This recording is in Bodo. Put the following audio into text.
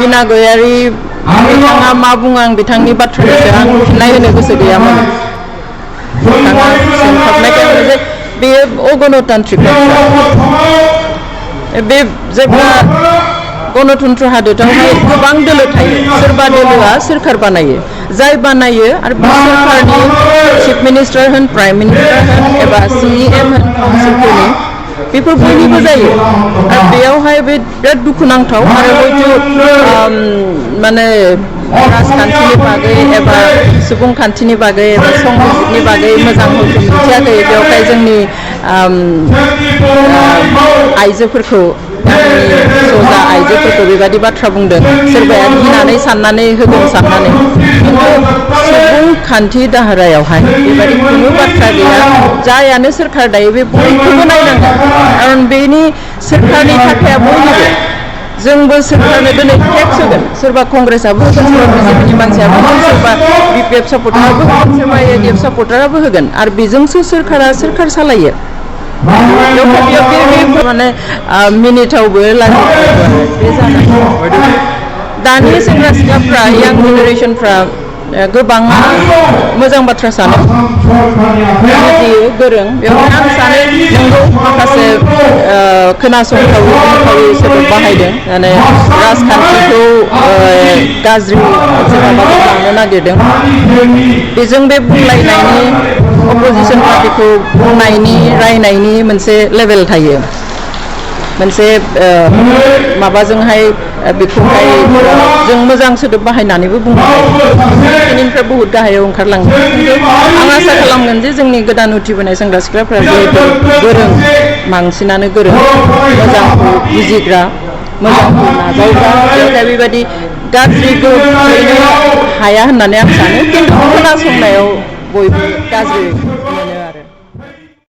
बिना गयारि बिथाङा मा बुङो आं बिथांनि बाथ्राखौ आं फिननाय होनो गोसो गैयामोन बिथाङा सोंखाबनायखाय मोनो जे बेयो अगणतान्त्रिक बे जेब्ला गणतन्त्र हादोरावहाय गोबां दोलो थायो सोरबा दोलोआ सोरखार बानायो जाय बानायो आरो बे सोरखारनि चिफ मिनिस्टार होन प्राइम मिनिस्टार होन एबा CEM होन काउन्सिलफोरनि बेफोर बयनिबो जायो आरो बेयावहाय बे बिराद दुखुनांथाव आरो हयथ' माने राजखान्थिनि बागै एबा सुबुंखान्थिनि बागै एबा संबिजितनि बागै मोजां हयथ' मिथियाखै बेवहाय जोंनि आइजोफोरखौ सजा आइजोफोरखौ बेबायदि बाथ्रा बुंदों सोरबाया गिनानै साननानै होगोन साननानै खिन्थु सुबुंखान्थि दाहारायावहाय बेबायदि खुनु बाथ्रा गैया जायानो सोरखार दायो बे बयखौबो नायनांगोन खारन बेनि सोरखारनि थाखाया बयनिबो जोंबो सोरखारनो दिनै टेक्स होगोन सोरबा कंग्रेसआबो होगोन सोरबा BJP मानसियाबो होगोन सोरबा BPF सापर्टाराबो होगोन सोरबा ADF सापर्टाराबो होगोन आरो बेजोंसो सोरखारा सोरखार सालायो माने मिनिटावबो लाजियो बे जानाय दानि सेंग्रा सिख्लाफ्रा यां जेनेरेसनफ्रा गोबां मोजां बाथ्रा सानो बुजियो गोरों बेवहाय आं सानो नंगौ माखासे खोनासंथावै सोदोब बाहायदों माने राजखान्थिखौ गाज्रि माबाखौ लांनो नागिरदों बेजों बे बुंलायनायनि अपोजिसन पार्टिखौ बुंनायनि रायनायनि मोनसे लेभेल थायो मोनसे माबाजोंहाय बेखौहाय जों मोजां सोदोब बाहायनानैबो बुंनो हायो बेनिफ्राय बहुद गाहायाव ओंखारलाङो खिन्थु आं आसा खालामगोन जे जोंनि गोदान उथिबोनाय सेंग्रा सिख्लाफ्रा जिहेतु गोरों बांसिनानो गोरों मोजांखौ बुजिग्रा मोजांखौ नाजावग्रा बेवहाय बेबायदि गाज्रि गोहोम खोख्लैनो हाया होननानै आं सानो खिन्थु खोनासंनायाव बयबो गाज्रि